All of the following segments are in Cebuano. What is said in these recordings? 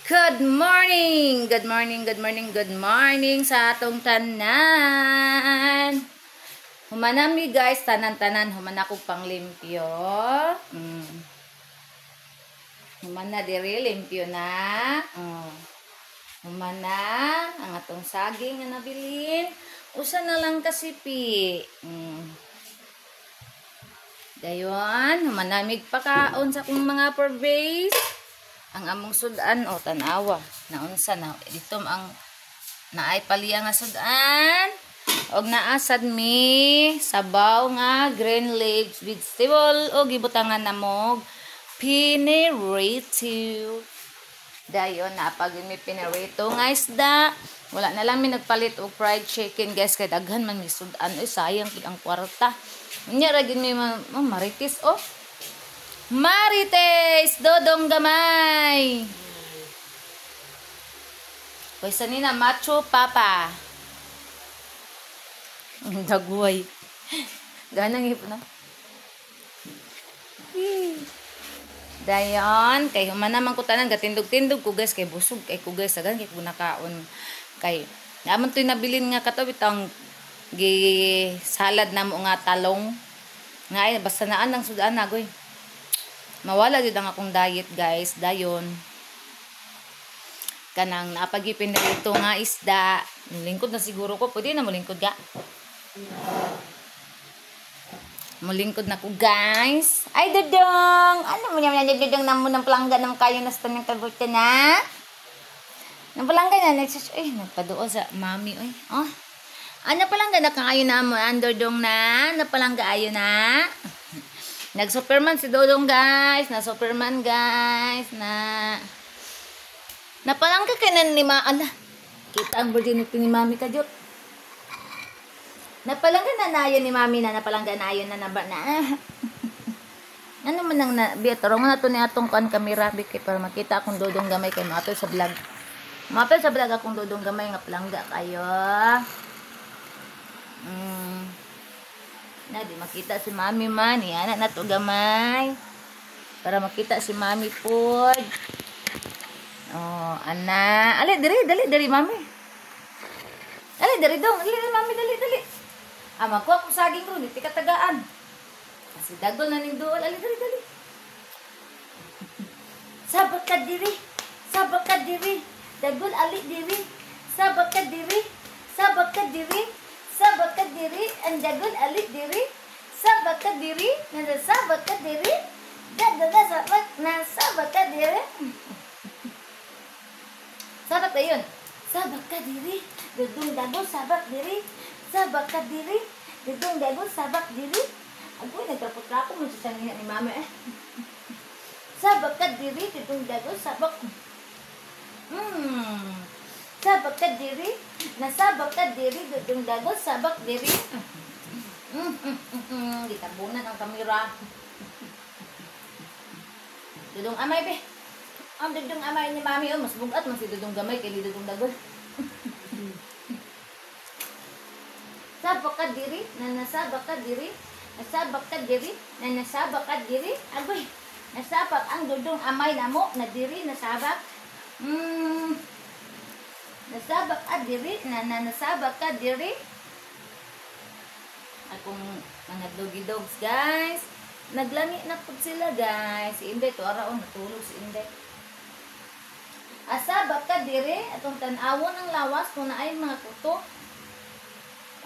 Good morning! Good morning, good morning, good morning sa atong tanan. Humanami guys, tanan-tanan, human ako panglimpyo. Human na diri, limpyo na. Human na ang atong saging nga nabilin. Usa na lang kasipi. Dayon, humanamig pakaon sa akong mga purvey's. Ang among sudan o tanawa, naunsa na dito ang naay palya nga sudan. Og naasad mi sabaw nga green leaves vegetable o gibutangan namog pinirito. Dayon napag mi pinirito nga isda. Wala na lang mi nagpalit og fried chicken guys, kay daghan man mi sudan, oy, sayang pud ang kwarta. Unya ra gid mi oh, marites oh. Marites Dodong gamay. Pwesa ni na macho papa. Ang dagway. Ganang ipon na. Dayon, kay human naman ko tanan gatindog-tindog ko guys, kay busog kay ko guys, sagan kay ko nakaon, kay naman to'y nabilin nga kato bitang gi salad na mo nga talong nga ay basta naan lang sudan na goy. Mawala jud ang akong diet guys. Dayon kanang napagipin na dito nga isda, lingkod na siguro ko, pwede na molingkod ga. Molingkod na ko guys. Ay Dodong, ano mo naman Dodong namo ng palangga ng kayo na sa tanang kabuta na. Nang palangga na nagsus ay nagpaduol sa mami oy. Oh. Ano palangga na kayo na mo ang Dodong na? Napalangga ayo na. Nag-Superman si Dodong guys, na Superman guys, na napalangga kay na ni ma ala. Kita ang virginity ni mami ka jot. Napalangga na nayon ni mami na napalangga nayon na naba na. Ano man ang na biya tarong na to ni atong kuan kamera bi kay para makita akong Dodong gamay kay maapil sa vlog. Maapil sa vlog akong Dodong gamay nga palangga kayo. Na di makita si mami man, iana na to gamay. Para makita si mami pod. Oh, ana, ali diri, dali diri mami. Ali diri dong, ali diri mami, dali dali. Ah, magkuha ko saging ron, di katagaan. Kasi dagol na ning duol, ali diri dali. Sabak ka diri, sabak ka diri, dagol ali diri, sabak ka diri, sabak ka diri, sabak ka diri, ang dagol ali diri, sabak ka diri, nasa sabak ka diri, dagol na sabak, nasabak ka diri. Sabak na yun. Sabak ka diri, dudong dagol sabak diri, sabak ka diri, dudong dagol sabak diri. Agoy, nagtrapot-trapo mo sa niya ni mama eh. Sabak ka diri, dudong dagol sabak. Sabak ka diri, nasabak ka diri, dudong dagol sabak diri. Gitabunan ang kamera. Dudong amay be. Ang dudong amay ni mami oh, mas bugat man si Dudong gamay kay ni Dudong dagol. Sabak ka diri, na nasabak ka diri, nasabak ka diri, na nasabak ka diri. Agoy, nasabak ang dudong amay namo na diri nasabak. Nasabak ka diri, na nasabak ka diri. Akong mga doggy dogs guys, naglangi na pud sila guys. Si Inday to araon natulog si Inday. Asabak ka diri, atong tan-awon ang lawas kung naay mga kuto.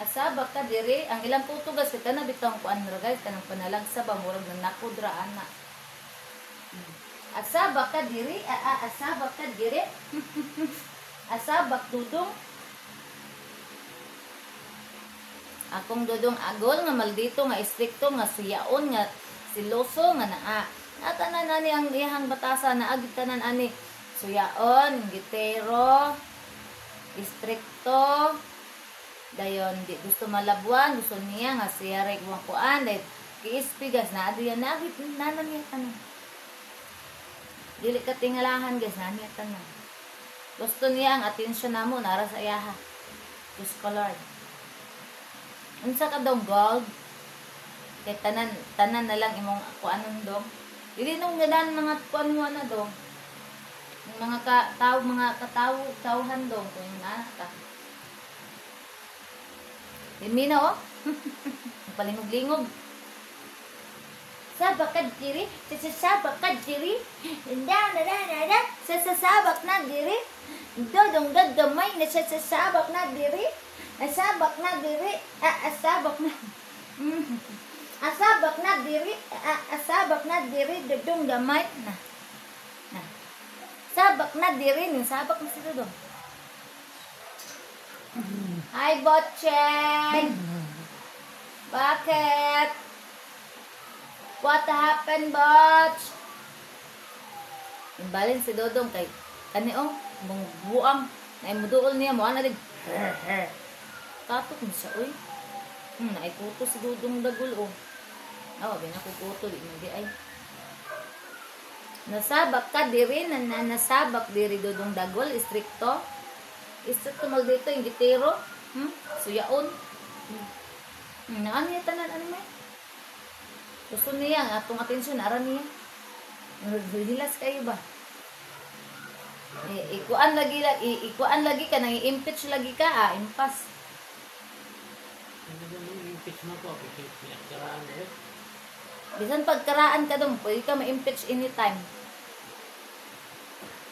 Asabak ka diri, ang ilang kuto guys, kita na bitong kuan ra guys, kanang panalagsa ba murag nanakod ra ana. Asabak ka diri, asabak ka diri. Asabak dudong. Akong dudong agol nga maldito nga istrikto nga siyaon nga siloso nga naa. Natanan ani ang iyang batasa na agitanan ani. Suyaon, gitero, istrikto, dayon di gusto malabuan, gusto niya nga siya ray kuan, dayon kiispi guys, na adiyan na nanan niya tanan. Dili ka tingalahan guys, na niya tanan. Gusto niya ang atensyon namo nara sa iyaha. Diyos ko Lord. Unsa ka dong gold? Kay tanan tanan na lang imong kuanon dong. Dili nung gadan mga kuan mo na dong. Yung mga ka tao, mga katawo, tawhan dong kung yung anak ka. Limina oh. Palingog-lingog. Sabak ka diri, sa sabak ka diri. Da da da da da, sa sabak na diri. Dodong gagamay na sa sabak na diri. Asabak na diri, asabak na. Asabak na diri, asabak na diri, dodong gamay na. Na. Sabak na diri, ning sabak na si Dodong. Hi, Botcheng! Bakit? What happened, Botch? Imbalin si Dodong kay kani oh, mong buang na imuduol niya mo ana din. Katok ni siya oy. Naikuto si Dodong dagol oh. Aw, abi na ko kuto di man di ay. Nasabak ka diri na, na nasabak diri Dodong dagol, istrikto. Istrikto mal dito yung gitero. Suyaon. Naan niya tanan ano may? Gusto niya ang atong atensyon ara niya. Hilas kayo ba? Eh, ikuan lagi ikuan lagi ka nang i-impeach lagi ka ah, impas. Impeach mo ko, karaan eh. Bisan pagkaraan ka dong, pwede ka ma-impeach anytime.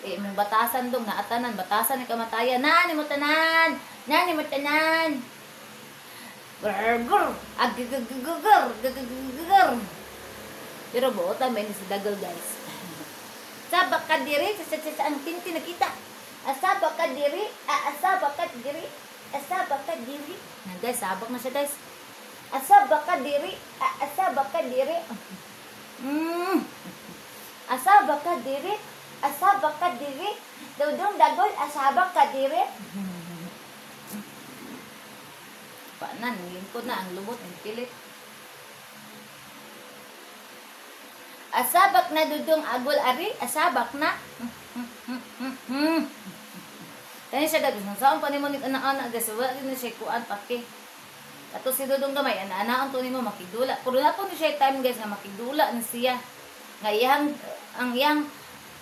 Eh, mong batasan dong, naatanan, batasan ni kamatayan. Nani mo tanan! Nani mo tanan! Grr, grr, agagagagagr, gagagagagr. Pero buotan may ni si Dagol, guys. Sabak ka diri, sa ang tinti nakita. Asabak ka diri, asabak ka diri, asabak ka diri. Na guys, sabak na siya guys. Asabak ka diri, asabak ka diri. Asabak ka diri, asabak ka diri. Dodong dagol, asabak ka diri. Paanan, lingkod na ang lubot, ang pilit. Asabak na dudong agol ari, asabak na. Kani siya guys, saan pa nimo ni anak-anak guys, wala din siya kuan pake. Ato si Dudong gamay, ana-anaon to nimo makigdula. Pero na po ni siya time guys nga makigdula ni siya. Nga iyang ang iyang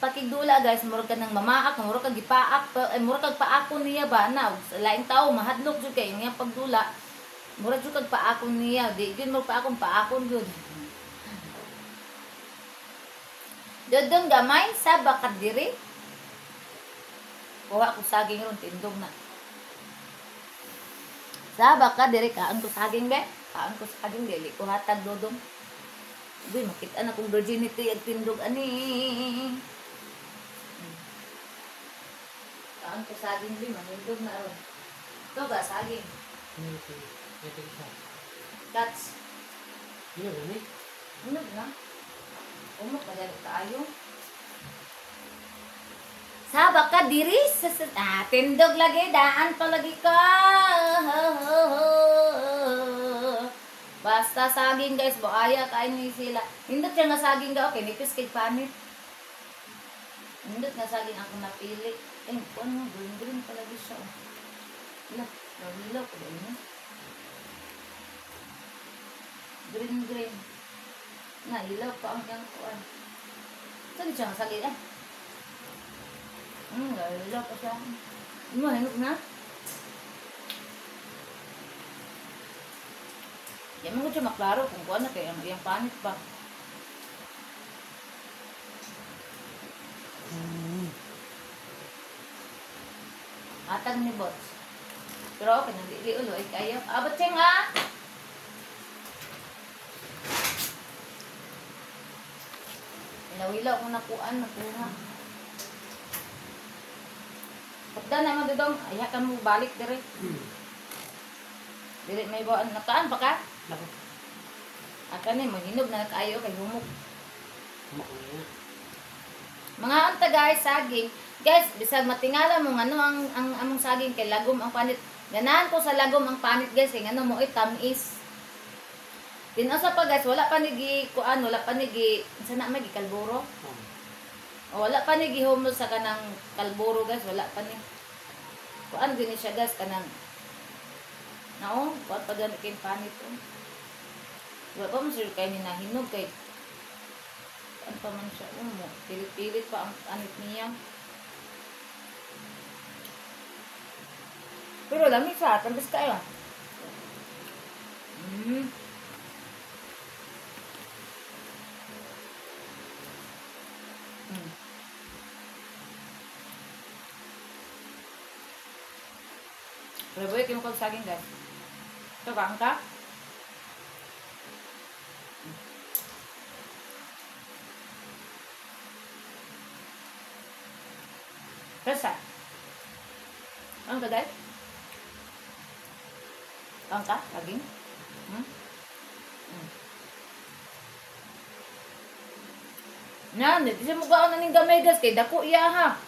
pakigdula guys, murag ka ng mamaak, murag kag gipaak, ay murag kag paakon niya ba na sa laing tao mahadlok jud kay iyang pagdula. Murag jud kag paakon niya, di gyud mo paakon, paakon gyud. Dodong gamay, sabak ka diri. Kuha ko saging ron, tindog na. Sabak ka diri, kaan ko saging be. Kaan ko saging dili ko hatag Dodong. Uy, makita na kong virginity ag tindog ani. Kaan ko saging be, manindog na ron. Ito ba saging? That's. Ano na? Umok na ganit tayo. Sabak ka diri sa tindog lagi, daan pa lagi ka. Basta saging guys, buaya kain ni sila. Nindot siya nga saging ga, okay, nipis kay panit. Nindot nga saging ako napili. Eh, kuan mo, green green palagi siya. Oh. Ila, hilaw ko ba yun? Green green. Na, hilaw pa ang kiyang kuan. Saan siya nga saging eh? Hilaw pa siya. Ano, hinok na? Yan mo ko siya maklaro kung kuan na kay ang iyang panit pa. Atag ni Bots. Pero okay, nandili ulo. Ay kayo. Abot siya nga! Ilaw-ilaw kung nakuan, nakuha. Pagda naman dodong, ay ka mo balik dire. Dili may bawaan. Nakaan pa ka? Nako. Aka ni, mahinog na kaayo kay humok. Humok na yun. Mga anta guys, saging. Guys, bisag matingala mo ngano ang among saging kay lagom ang panit. Ganahan ko sa lagom ang panit guys kay ngano mo ay tamis. Tinasa pa guys, wala pa ni gi kuan, wala pa ni gi unsa na may gi kalburo. O, wala pa ni gihumol sa kanang kalburo guys, wala pa ni. Kuan gyud ni siya guys kanang nao, kuan pa gani kay panit oh. Wala pa man sure kay ni nahinog kay kuan pa man siya mo, pilit-pilit pa ang panit niya. Pero lami sa tamis kayo. Pero boy, kimo kag saging guys. Ito ka, ka? Rasa. Ang ka guys? Ang ka? Saging? Yan, di siya mugaan na ning gamay guys. Kay dako iya ha.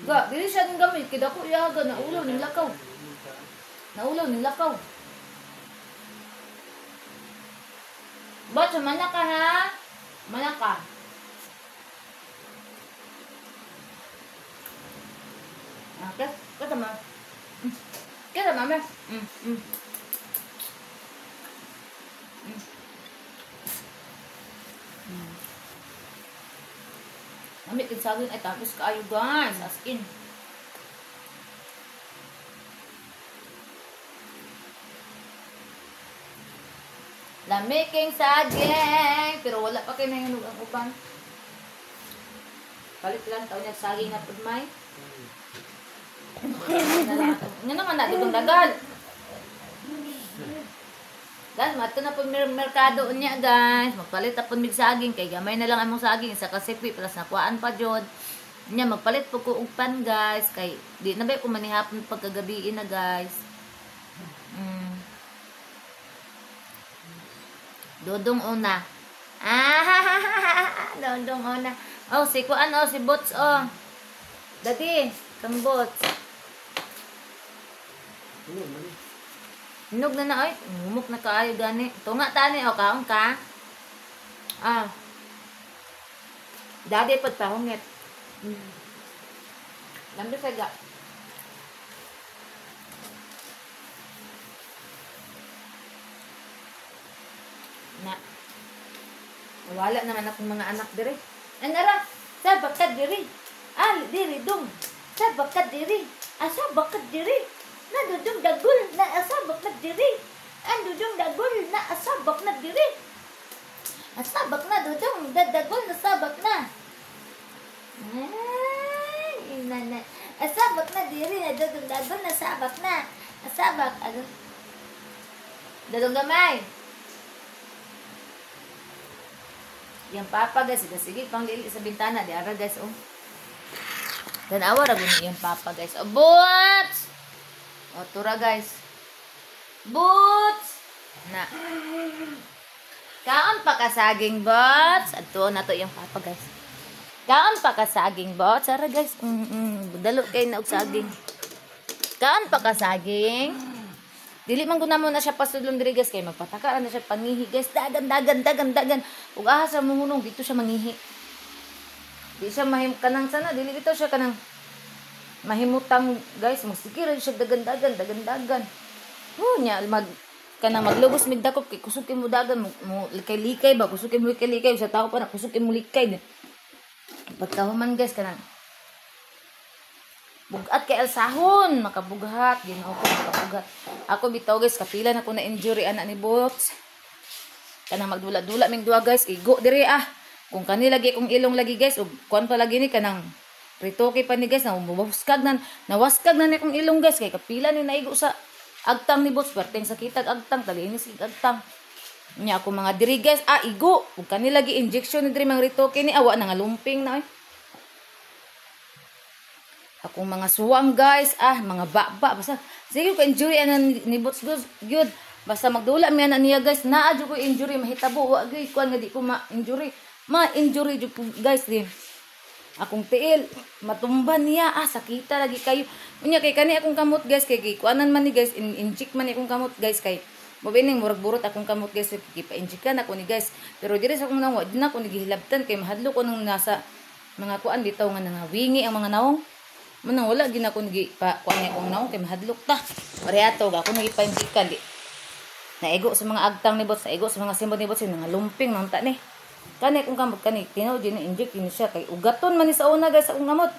Ga, dili siya ning gamay. Kay dako iya ha. Naulaw ning lakaw. Naulaw ning lakaw. Ba't mana ka ha? Mana ka? Ah, kata ma. Kata mama. Namit din saging ay tapos kaayo guys, as in. Lami king saging, pero wala pa kay nahinog ang uban. Palit lang taon niya saging na pud may. Nga naman na dugong dagal. Guys, mato na pud merkado unya guys. Magpalit na pud mig saging kay gamay na lang among saging sa kasipi plus nakuhaan pa jud. Nya magpalit pud ko og pan guys kay di na ba ko manihapon pagkagabi na guys. Dodong una. Ah, dodong una. Oh, si kuan oh, si Bots oh. Dati, kang Bots. Hinog na na oy, humok na kaayo gani. Tunga tani o kaon ka. Ah. Dati pod pahungit. Lambi sa ga. Na. Wala naman akong mga anak dire. Anara, sabak ka dire. Ah, dire dong. Sabak ka dire. Asabak ka dire. Nadudong dagul na asabak na diri. Andudong dagul na asabak na diri. Asabak na dudong dadagol na sabak na. Ay, ina na. Asabak na diri na dudong dagol na sabak na. Asabak ano? Dadong gamay. Yang papa guys, sige pang lili sa bintana di ara guys oh. Tanawa ra guni yung papa guys. Oh, boots! O, tura guys. Boots! Na. Kaon pa ka saging, Bots. Adto na to yung papa guys. Kaon pa ka saging, Bots. Ara guys. Dalo kay na og saging. Kaon pa ka saging. Dili man guna mo na siya pasudlon diri guys kay magpataka na siya pangihi guys. Dagan dagan dagan dagan. Ug aha sa muhunong dito siya mangihi. Di siya mahim kanang sana dili bitaw siya kanang mahimutang guys, magsige ra siya dagan dagan dagan dagan. Nya mag kanang maglubos mig dakop kay kusog kay mo dagan mo likay-likay ba kusog kay mo likay-likay sa tao pa na kusog kay mo likay. Pagkahuman guys kanang bugat kay alsahon, makabughat Ginoo ko makabughat. Ako bitaw guys kapila na ko na injury ana ni Bots. Kanang magdula-dula ming duha guys, igo dire ah. Kung kani lagi akong ilong lagi guys ug kuan pa lagi ni kanang retoke pa ni guys na waskag na nawaskag na ni akong ilong guys kay kapila ni naigo sa agtang ni Bots, perteng sakitag agtang talinis agtang. Nya ako mga diri guys ah igo ug kani lagi injection ni diri mang retoke ni awa na nga lumping na oy. Akong mga suwang guys ah mga baba basta sige ko injury ana ni Bots gyud basta magdula mi ana niya guys naa jud ko injury mahitabo wa gyud kuan nga di ko ma-injury ma-injury jud ko guys din. Akong tiil matumba niya ah sakita lagi kayo unya kay kani akong kamot guys kay gikuanan man ni guys inject man ni akong kamot guys kay mobining murag burot akong kamot guys kay pa-injectan ako ni guys pero diri sa akong nawong di na ako nagihilabtan kay mahadlok ko nung nasa mga kuan bitaw nga nangawingi ang mga nawong manang wala gina ko nagi pa kuan niya akong nawong kay mahadlok ta pareato ako nagipa-injectan di naigo sa mga agtang ni Bots naigo sa mga simbot ni Bots nga lumping nang ta ni kani akong kamot kani tinuod din inject din siya kay ugaton man ni sa una guys akong kamot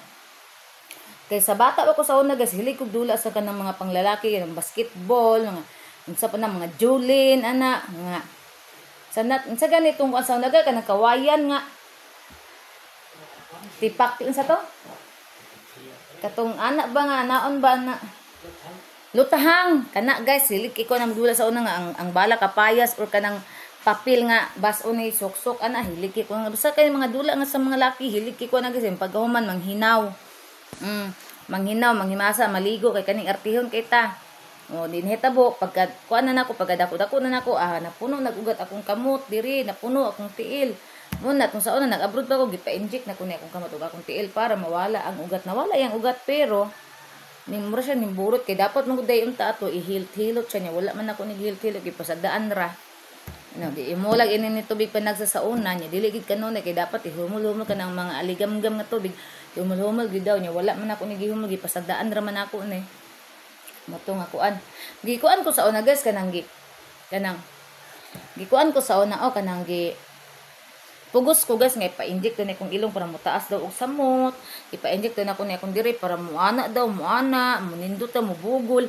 Kay sa bata pa ko sa una guys, hilig kog dula sa kanang mga panglalaki, kanang basketball, mga unsa pa na mga julin ana, mga sa nat unsa ganitong kuan sa una guys, kanang kawayan nga tipak unsa to? Katong anak ba nga naon ba na lutahang kana guys, hilig kay ko na magdula sa una nga ang bala kapayas or kanang papel nga baso ni suksok ana, hilig kay ko nga basta kay mga dula nga sa mga laki, hilig kay ko na guys, pagkahuman manghinaw. Manghinaw, manghimasa, maligo kay kaning artihon kay ta. O din hitabo pagka kuan na nako, pagka dako-dako na nako, napuno nagugat akong kamot diri, napuno akong tiil. Muna kung sa una nag-abroad pa ko, gipa-inject na ko ni akong kamot ug akong tiil para mawala ang ugat. Nawala yang ugat pero nimura siya nimburot kay dapat man gud unta ato i-hilt-hilot siya niya. Wala man ako ni hilt-hilot, gipasadaan ra. Ano, di imulag ini ni tubig pa nagsasauna niya, dili gid kanunay kay dapat ihumol-humol ka ng mga aligamgam nga tubig. Humol-humol gid daw niya, wala man ako ni gihumol, gipasadaan ra man ako ni. Moto nga kuan. Gikuan ko sa una guys kanang gi kanang gikuan ko sa una o kanang gi pugos ko guys nga ipa-inject na akong ilong para motaas daw og samot, ipa-inject na ako ni akong diri para muana daw, muana, munindot ta, mubugol.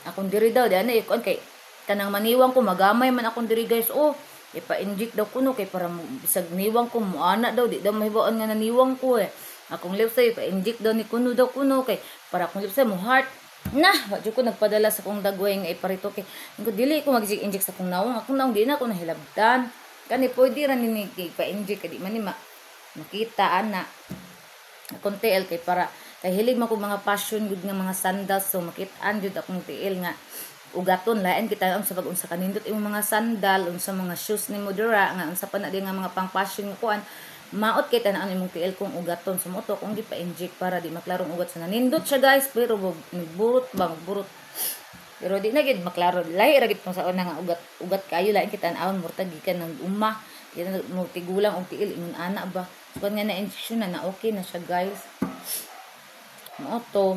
Akong diri daw di ana ikuan kay kanang maniwang ko magamay man akong diri guys. Oh, ipa-inject daw kuno kay para bisag niwang ko muana daw, di daw mahibaon nga naniwang ko eh. Akong lips ay ipa-inject daw ni kuno daw kuno kay para akong lips ay mo heart. Nah, wa jud ko nagpadala sa akong dagway nga iparito kay ko dili ko mag-inject sa akong nawong. Akong nawong di na ako nahilabtan. Kani pwede ra ni ipa-inject kay di man ni makita ana. Akong tiil kay para kay hilig man ko mga passion gud nga mga sandals, so makitaan jud akong tiil nga ugaton lain kita ang sa pag-unsa kanindot imong mga sandal, unsa mga shoes nimo dira nga unsa pa na di nga mga pang passion nga kuan, maot kay tan-an imong tiil kung ugaton. So mo to kung gipa-inject para di maklarong ugat sa nanindot siya guys, pero nagburot ba magburot, pero di na gid maklaro. Lahi ra gid pang sa una nga ugat ugat kayo, lain kita tan-awon murtag gikan ng uma kita mo tigulang og tiil ingon ana ba. So nga na injection na na okay na siya guys. Mo to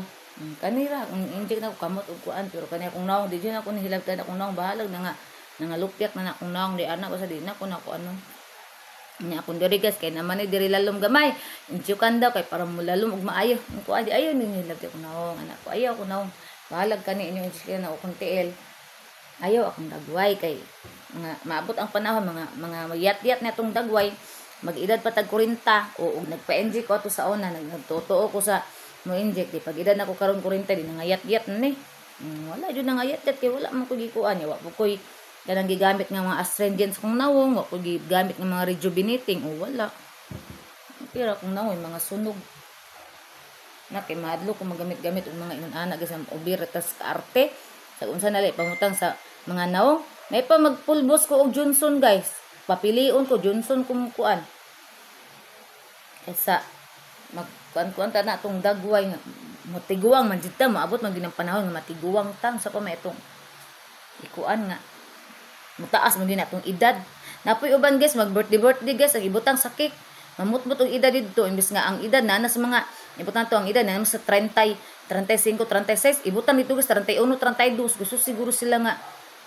kanira ang inject na ko kamot og kuan, pero kani akong naong di jud ako nahilabtan akong naong, bahalag na nga nangalupyak na na akong naong di ana basta di na ko na ko ano nya akong diri guys kay naman ni diri lalom gamay injukan daw kay para mulalom og maayo ang kuan di ayo ni nahilabtan akong naong anak ko, ayaw ako naong, bahalag kani inyo injection na akong tiil, ayaw akong dagway kay mga maabot ang panahon mga mga yat-yat na itong dagway, mag-edad pa tag 40 o og nagpa-inject ko ato sa una, nagtotoo ko sa mo inject di pag edad na ko karon 40 di nangayat-yat na ni. Wala jud nangayat-yat kay wala man ko gikuan, wa po koy kanang gigamit nga mga astringents kung nawong, wa ko gigamit nga mga rejuvenating o wala. Pero kung nawong mga sunog na kay madlo kung magamit-gamit og mga ingon ana guys, ubir tas kaarte sa unsa na pamutang sa mga nawong. May pa magpulbos ko og Johnson guys, papilion ko Johnson kung kuan kaysa magkuan-kuan ta na atong dagway nga matiguang man jud ta, maabot man gyud ang panahon nga matiguang tang sa pa may itong ikuan nga mutaas man gyud na atong edad. Napoy uban guys mag birthday birthday guys ang ibutang sa cake, mamutmot og edad didto imbes nga ang edad na sa mga ibutang to ang edad na sa 30, 35, 36, ibutang dito guys 31, 32, gusto siguro sila nga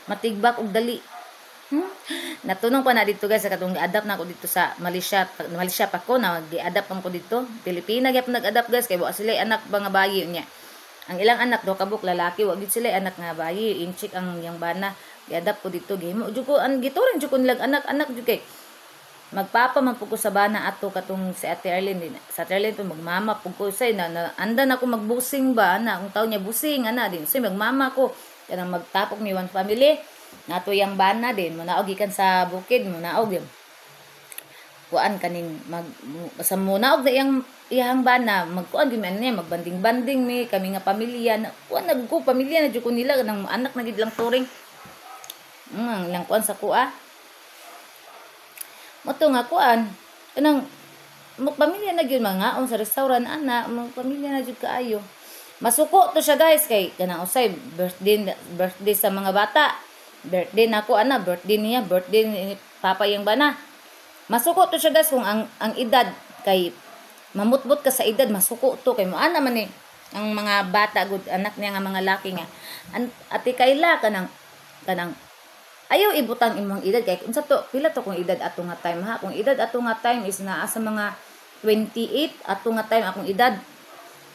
matigbak og dali. Natunong pa na dito guys sa katong gi-adapt na ako dito sa Malaysia, Malaysia pa ko na gi-adapt ko dito. Pilipina gyapon nag-adapt guys kay wa sila anak ba nga bayi niya. Ang ilang anak do kabuk lalaki, wa gid sila anak nga bayi, inchik ang yang bana. Gi-adapt ko dito, gihimo jud ko ang gituring jud ko nilag anak anak jud kay magpapa man pud ko sa bana ato katong si Ate Arlene din. Sa Ate Arlene to magmama pud ko say na, na anda na ko magbusing ba ana, ang taon niya busing ana din. Say magmama ko kanang magtapok mi one family. Nato yang bana din munaog gikan sa bukid, munaog yun. Kuan kaning mag sa munaog na iyang iyang bana, magkuan gyud mi niya, magbanding-banding mi kami nga pamilya na kuan na ko pamilya na jud ko nila kanang anak na gid lang turing. Lang kuan sa kuha. Mo to nga kuan kanang mo pamilya na gyud mga sa restaurant ana, mo pamilya na jud kaayo. Masuko to siya guys kay kanang usay birthday birthday sa mga bata. Birthday nako ana, birthday niya, birthday ni papa yang bana. Masuko to siya guys kung ang edad kay mamutbot ka sa edad, masuko to kay mo ana man ni ang mga bata gud anak niya nga mga laki nga. An, ate Kayla kanang kanang ayaw ibutang imong edad kay unsa to pila to kung edad ato nga time ha, kung edad ato nga time is naa sa mga 28 ato nga time akong edad.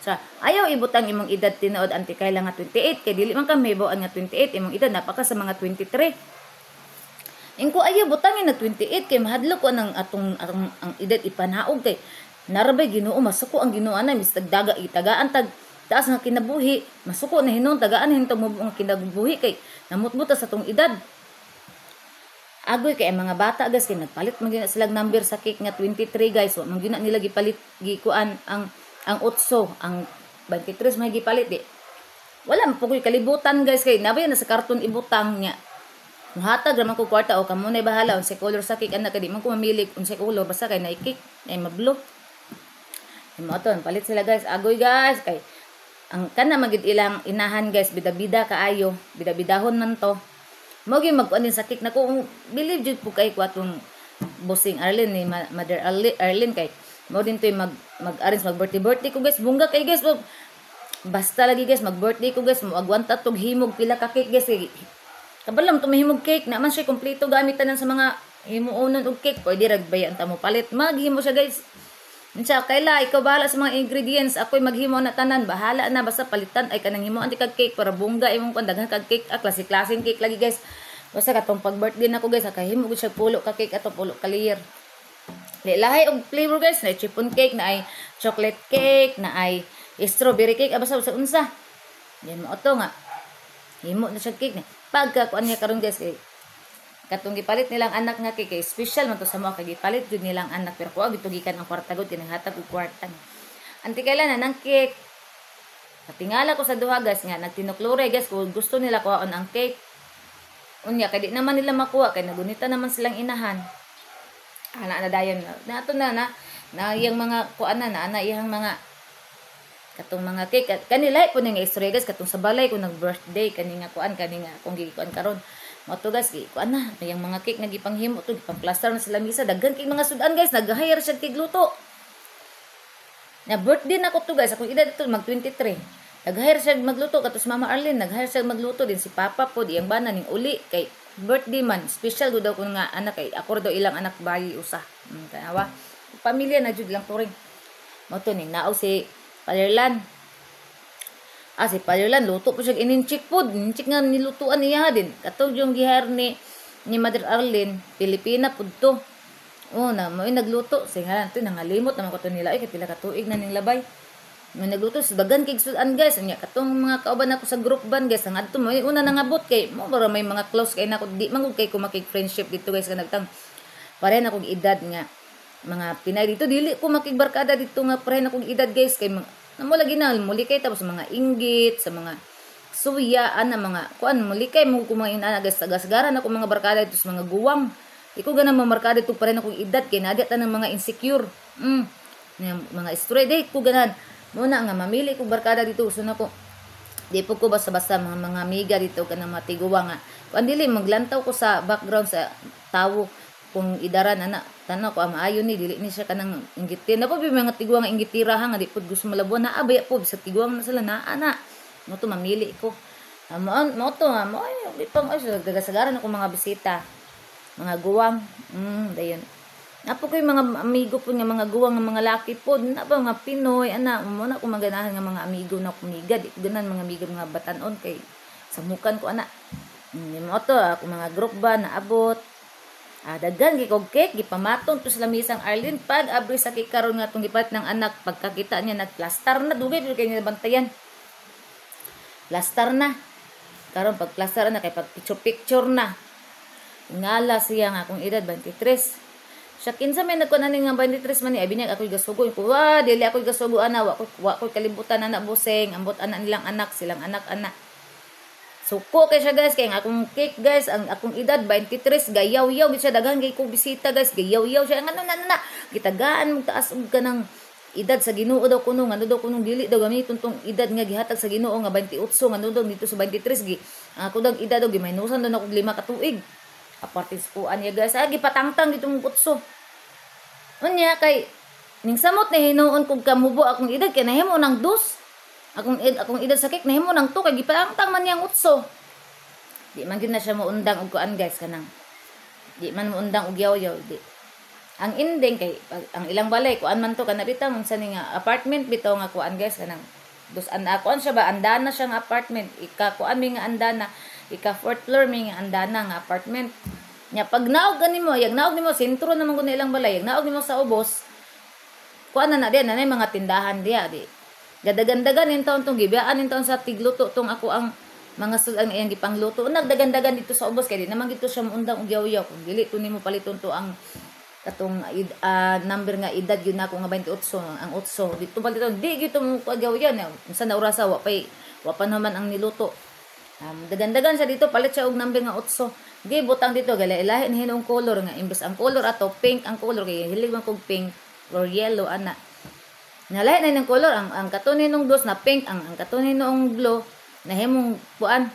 Sa ayaw ibutang imong edad tinuod, Auntie Kyla, nga 28 kay dili man ka mahibaw-an nga 28 imong edad, napaka sa mga 23. Ingko ayaw butangin na 28 kay mahadlok ko nang atong ang edad ipanaog kay narabay Ginoo, masuko ang Ginoo ana mistag daga itagaan tag taas nga kinabuhi, masuko na hinon tagaan hintog mo nga kinabuhi kay namutmut sa atong edad. Agoy kay ang mga bata, guys, kay nagpalit man gyud sila number sa cake nga 23, guys. Wa man gyud na nila gipalit, gikuan ang 8, ang 23 may gipalit di. Wala man po ko'y kalibutan, guys, kay nabay na sa karton ibutang niya. Muhatag ra man ko kwarta o kamo nay bahala unsay color sa cake anak, kay di man ko mamili unsay color, basta kay naay cake ay mablo. Mo ato palit sila, guys. Agoy, guys, kay ang kana magid ilang inahan, guys, bida-bida kaayo, bida-bidahon man to. Mo gyud magkuan din sa cake nako, believe jud po kay ko atong bossing Arlene ni Mother Arlene kay mo din to'y mag-arrange mag birthday birthday ko, guys, bungga kay, guys. Basta lagi, guys, mag birthday ko, guys, mo agwanta tog himog pila ka cake, guys, kay kabalam tumihimog cake na man siya kompleto gamit tanan sa mga himuonon og cake, pwede ra bayan ta mo palit, maghimo siya, guys. Unsa Kayla, ikaw bahala sa mga ingredients, ako'y maghimo na tanan, bahala na basta palitan ay kanang himuan di kag cake para bungga imong kuan, daghan kag cake, ah, klase-klaseng cake lagi, guys. Basta katong pag birthday nako, guys, kahimo gud siya pulo ka cake ato, pulo ka layer. Lahi og flavor, guys, na chiffon cake, na ay chocolate cake, na ay strawberry cake, ah, basta sa unsa. Yan mo ato nga. Himo na siya cake na. Pagka kuan niya karon, guys, kay katong gipalit nilang anak nga cake kay special man to sa mga kay gipalit jud nilang anak, pero kuha gitugikan ang kwarta gud, kinanghatag og kwarta. Auntie Kyla na nang cake. Katingala ko sa duha, guys, nga nagtinuklure, guys, kung gusto nila kuhaon ang cake. Unya kay di naman nila makuha kay nagunita naman silang inahan. Ana na dayon na ato na na na iyang mga kuan na na ana iyang mga katong mga cake. Kani lahi po ni nga istorya, guys, katong sa balay ko nag birthday kani nga kuan kani nga akong gikuan karon mo to, guys, kuan na iyang mga cake nga gipanghimo to, gipang-plaster na sila misa, daghan kay mga sudan, guys, nag-hire siya tigluto na birthday na ko to, guys. Akong edad ito mag 23, nag-hire siya magluto kato si Mama Arlene, nag-hire siya magluto din si Papa po, iyang bana ning uli kay birthday man, special gud daw ko nga anak kay ako daw ilang anak bayi usa. Tanawa. Pamilya na jud lang turing. Mo to ning nao si Palerlan. Ah, si Palerlan luto po siya ininchik pod, ininchik nga nilutuan niya din. Katong yung gihire ni Mother Arlene, Pilipina pud to. Oh, na mo nagluto, singalan to nangalimot naman ko to nila ay kay pila ka tuig na ning labay. May nagluto sa dagan kay sudan, guys. Unya katong mga kauban ako sa group ban, guys, ang adto mo una nangabot kay mo bara may mga close kay nako, di man gud kay ko makig friendship dito, guys, kanagtang pareha na kog edad nga mga Pinay dito, dili ko makigbarkada dito nga pareha na kog edad, guys, kay mga namo lagi na muli kay tapos mga inggit sa mga suya ana mga kuan, muli kay mo ko mga inana, guys, tagasgaran ako mga barkada dito sa mga guwang. Di ko ganang mamarkada dito pareha na kog edad kay nadya tanang mga insecure, mga istorya di ko ganahan. Muna nga mamili ko barkada dito, gusto na ko. Di po ko basta-basta mga amiga dito kanang mga tiguwa nga. Kung dili maglantaw ko sa background sa tawo kung idaran ana, tanaw ko maayo ni dili ni siya kanang inggitin. Na po mga tiguwa nga inggitira nga di pud gusto malabuan na abaya po sa tiguwang na sila naa na. Mo to mamili ko. Mo mo to mo ay di pang ay dagasagaran ako mga bisita. Mga guwang. Dayon. Napo ko yung mga amigo po nga mga guwang nga mga laki po, na pa mga Pinoy, ana, mo na ko maganahan nga mga amigo na kumiga, di ko ganahan mga amigo mga batanon kay samukan ko ana. Mo to ako mga group ba naabot. Ah, daghan kay kog cake gipamaton to sa lamisang Arlene pag abri sa cake karon nga atong gipalit ng anak, pagkakita niya nagplastar na, dugay pud kay niya bantayan. Plastar na. Karon pag plastar na kay pag picture picture na. Ngala siya nga akong edad 23. Siya kinsa may nagkuan ani nga 23 man ni ay binyag ako'y gasugo ko, wa dili ako'y gasugo ana, wa ko'y kalibutan ana buseng, ambot ana nilang anak, silang anak ana. Suko kay siya, guys, kay ang akong cake, guys, ang akong edad 23, gayaw-yaw gid siya, daghan kay kog bisita, guys, gayaw-yaw siya, ano na na na gitagaan mong taas og kanang edad sa Ginoo daw kuno, ngano daw kuno dili daw gamiton tong edad nga gihatag sa Ginoo nga 28, ngano daw dito sa 23 gi ang ako daw edad daw giminusan daw nako 5 ka tuig. Aparte sa kuan niya, guys, ah, gipatangtang dito mong utso. Unya kay ning samot na hinuon kog kamubo akong edad kay nahimo nang dos. Akong edad sa cake nahimo nang 2 kay gipatangtang man niyang utso. Di man gyud na siya moundang og kuan, guys, kanang di man moundang og yaw-yaw di. Ang ending kay ang ilang balay kuan man to kana bitaw unsa ni nga apartment bitaw nga kuan, guys, kanang Dos an akuan siya ba andana siya nga apartment, ika kuan mi nga andana, ika fourth floor mi nga andana nga apartment. Nya pag naog gani mo, yag naog nimo sentro naman gud ilang balay, yag naog nimo sa ubos. Kuan na na diya, nanay mga tindahan diya di. Gadagandagan in taon tong gibiyaan in taon sa tigluto tong ako ang mga sul ang iyang gipangluto. Nagdagandagan dito sa ubos kay di naman gito siya muundang og yaw-yaw kung dili to nimo paliton to ang katong number nga edad yun ako nga 28 ang 8 dito paliton di gito mo kagyaw-yaw na unsa na orasa wa pay wa pa naman ang niluto. Dagandagan siya dito palit siya og number nga 8. Gi butang dito gala ilahi na hinuong color nga imbes ang color ato pink ang color kay hilig man kog pink or yellow ana. Nalahi na ng color ang katunin nung dos na pink ang katunin noong blue nahimong kuan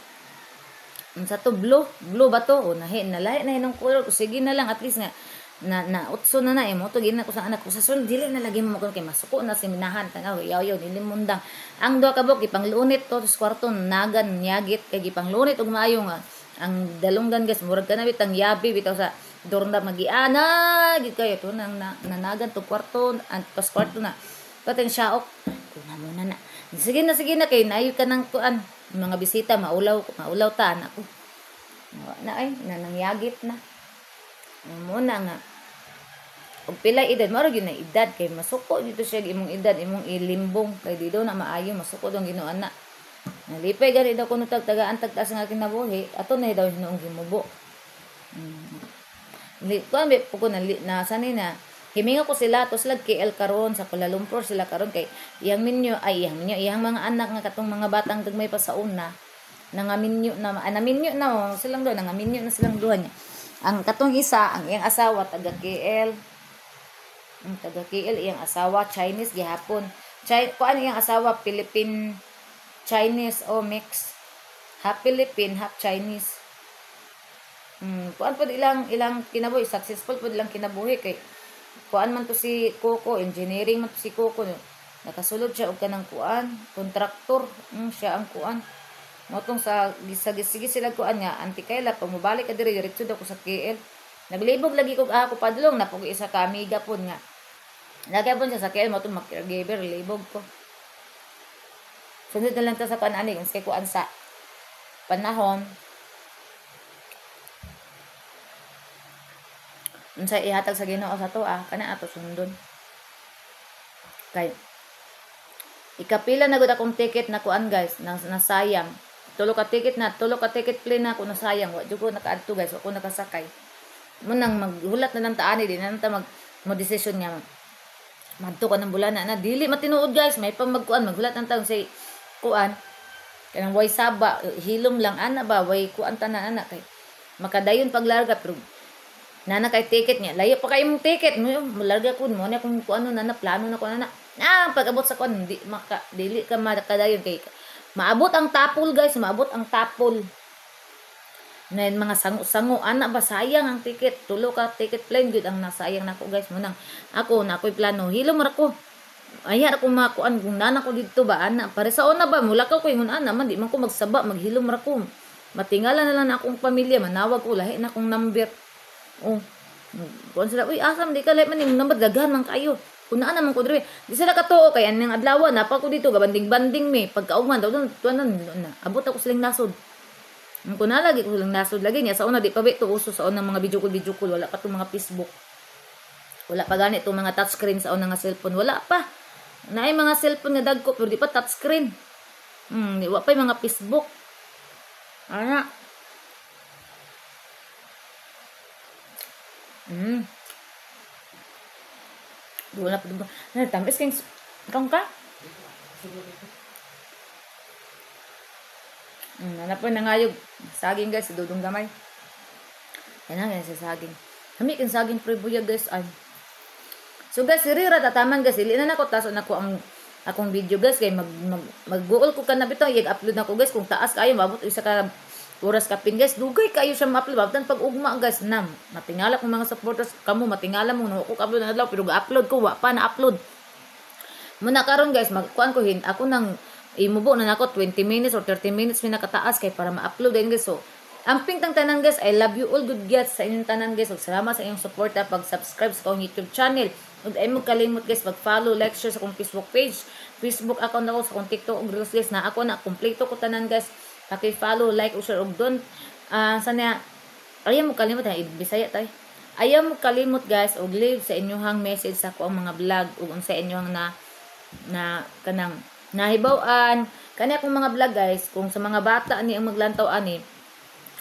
unsa to blue blue ba to o nahi nalahi na hinong color sige na lang at least nga na na utso na na imo to gina ko sa anak ko sa sul dili na lagi mo kay masuko na si minahan tanaw yaw-yaw dili mundang ang duha ka buok ipanglunit to sa kwarto nagan nyagit kay gipanglunit og maayo nga ang dalunggan guys murag ka na bitang yabi bitaw sa doorknob magiana gid kayo to nang nanagan to kwarto ang pas kwarto na pateng siyaok kuna muna na sige na kay nayo ka ng kuan mga bisita maulaw maulaw ta anak ko na ay nanangyagit na muna nga og pila edad mao ra gyud na edad kay masuko dito siya imong edad imong ilimbong kay di daw na maayo masuko daw Ginoo ana nalipay gani daw kuno tagtagaan tagtaas nga kinabuhi ato na daw hinuong gimubo. Kuan be ko na na sanay na himinga ko sila to sila KL karon sa Kuala Lumpur sila karon kay iyang minyo ay iyang minyo iyang mga anak nga katong mga batang gagmay pa sa una nangaminyo na naminyo na oh, silang duha nangaminyo na silang duha niya. Ang katong isa ang iyang asawa taga KL, ang taga KL iyang asawa Chinese gihapon. Kuan iyang asawa Philippine Chinese o mix, half Philippine half Chinese. Kuan pod ilang ilang kinabuhi successful pod ilang kinabuhi kay kuan man to si Coco, engineering man to si Coco. Nakasulod siya og kanang kuan, kontraktor. Siya ang kuan. Motong sa gisagi sila kuan nga anti kayla pag mobalik ka diri diretso daw ko sa KL. Naglibog lagi kog ako padulong napog isa ka amiga pod nga. Nagapon siya sa KL motong mag-caregiver libog ko. Sunod na lang ta sa kuan ani kay kuan sa panahon. Unsa ihatag sa Ginoo sa ato kana ato sundon. Kay ikapila na gud akong ticket na kuan guys, na nasayang. Tulo ka ticket na, tulo ka ticket plane na ako nasayang. Wa jud ko nakaadto guys, wa ko nakasakay. Munang maghulat na lang ta ani di na lang ta mag mo desisyon nga madto ka ng bulana na dili matinuod guys, may pa magkuan maghulat ang taong say kuan kanang way saba hilom lang ana ba way kuan tanan ana kay makadayon paglarga pero nana kay ticket niya layo pa kay imong ticket mo larga kun mo na kung kuano na plano na ko na pag-abot sa kuan di maka dili ka makadayon kay maabot ang tapol guys, maabot ang tapol na mga sango-sango ana ba sayang ang ticket tulo ka ticket plane gyud ang nasayang nako guys. Munang ako na ako'y plano hilom ra ko ay ra ko makuan kung nana ko didto ba ana pare sa una ba mulakaw ko ingon ana man di man ko magsaba maghilom ra ko matingala na lang na akong pamilya manawag ko lahi na akong number. Oh, kuan sila, uy, asam di ka lahi man imong number daghan man kayo. Kun naa naman ko diri. Di sila katuo kay aning adlaw napa ko dito gabanding-banding mi pagkauman daw tuan na abot ako silang nasod. Ang kuna lagi ko silang nasod lagi niya sa una di pa to uso sa unang mga video call wala pa tong mga Facebook. Wala pa gani tong mga touchscreen sa unang nga cellphone, wala pa. Naay mga cellphone nga dagko pero di pa touchscreen. Di wa pa mga Facebook. Ana. Wala pa dito. Tamis kang kang ka? Hanap po nangayog. Saging guys, dudong gamay. Yan ang sa saging. Kami kang saging pre-buyag guys ay. So guys, sirira tataman guys, ili na nako taso nako ang akong video guys kay mag-goal ko kana bitaw i-upload nako guys kung taas kayo maabot isa ka oras kapin guys, dugay kayo siya ma-upload mabtan pag ugma guys nam. Matingala kong mga supporters kamo, matingala mo no ko upload na adlaw pero ga-upload ko wa pa na-upload. Muna karon guys, magkuan ko hin ako nang imubo na nako 20 minutes or 30 minutes mi nakataas kay para ma-upload din guys. So Amping tang tanan, guys. I love you all. Good gets sa inyong tanan, guys. Ug salamat sa inyong suporta pag-subscribe sa akong YouTube channel. Ug ay mo kalimot, guys, pag-follow, like, share sa akong Facebook page. Facebook account ako sa akong TikTok ug Reels, guys, na ako na kompleto ko tanan, guys. Paki-follow, like ug share ug don't sana ayaw mo kalimot ha, Bisaya tay. Ayaw mo kalimot, guys, og leave sa inyong message sa ako ang mga vlog ug unsa inyong na na kanang nahibaw-an kani akong mga vlog, guys. Kung sa mga bata ani ang maglantaw ani,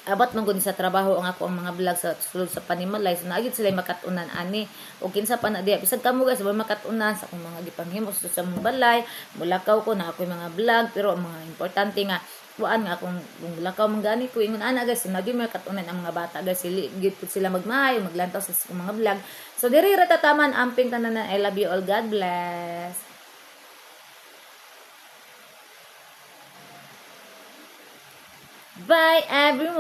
abat man gud sa trabaho ang ako ang mga vlog sa sulod sa panimalay, so naa gyud sila makat-unan ani o kinsa pa na diya, bisag kamo, guys, ba makat-unan sa akong mga gipanghimo sa mga balay. Mulakaw ko na ako mga vlog, pero ang mga importante nga kuan nga akong kung lakaw man gani ko ingon ana, guys, so naa gyud makat-unan ang mga bata, guys. Sili gyud pud sila magmahay maglantaw sa akong mga vlog. So diri ra tataman. Amping tanan. I love you all. God bless. Bye, everyone.